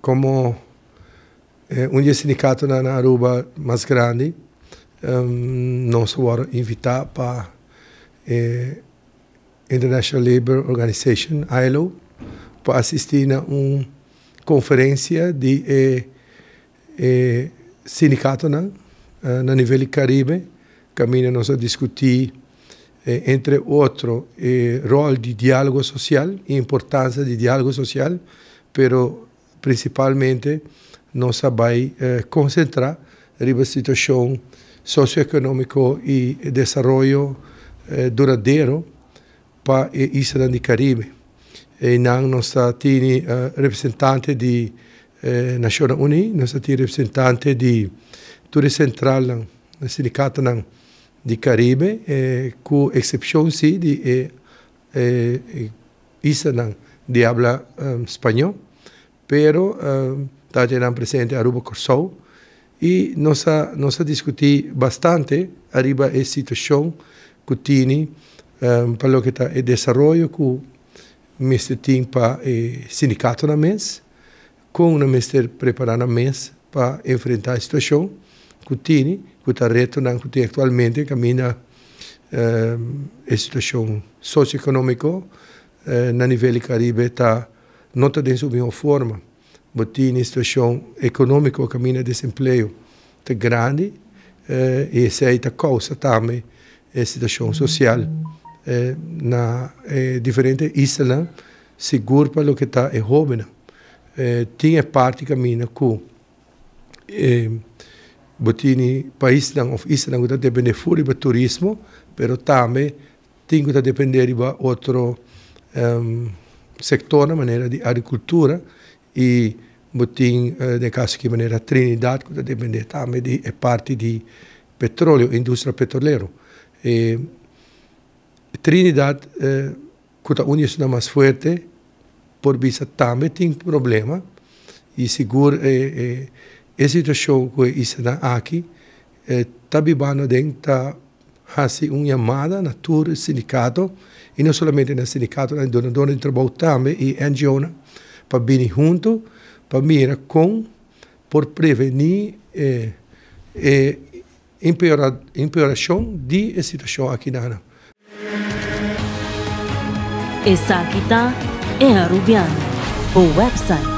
Como un di e sindicatonan na Aruba mas grandi, nos a worde invita pa e International Labour Organization, ILO, pa asisti na un conferencia di e e sindicatonan na nivel di Caribe, caminda nos a discuti entre otro e rol di dialogo social, e importancia di dialogo social, pero principalmente nos a bay concentra riba situacion socioeconomico y desaroyo duradero pa e islanan di Caribe. Eynan nos ta tini representante di Nacionnan Uni, nos ta tin representante di tur e centralnan, sindicatonan di Caribe, cu excepcion si di e islanan di habla spañó, pero ta nan presente Aruba, Corsou, y nos a discuti bastante ariba e situacion cu tini pa loke ta e desaroyo cu mester tin pa e sindicatonan mes, con nan mester prepara nan mes pa enfrenta e situacion cu tini, cu ta retonan cu tin actualmente caminda e situacion socioeconomico na nivel di Caribe ta no ta den su miho forma. Bo tin situacion economico caminda desempleo ta grandi y esey ta causa tambe e situacion social na diferente islanan, sigur pa loke ta e hobennan. Tin e parti caminda cu bo tin paisnan of islanan cu ta depende full riba turismo, pero tambe tin cu ta depende riba otro sectornan manera di agricultura y bo tin den caso aki manera Trinidad cu ta depende tambe di e parti di petroleo, industria petrolero. Trinidad cu ta un di esnan mas fuerte por bisa tambe tin problema y sigur e situacion cu e islanan aki ta bibando aden ta haci un yamada na tur sindicato y no solamente na sindicatonan, dunadornan di trabou tambe y NGOnan pa bini hunto pa mira con por preveni e empeoracion di e situacion aki na. Esaki ta E Arubiano, bo website.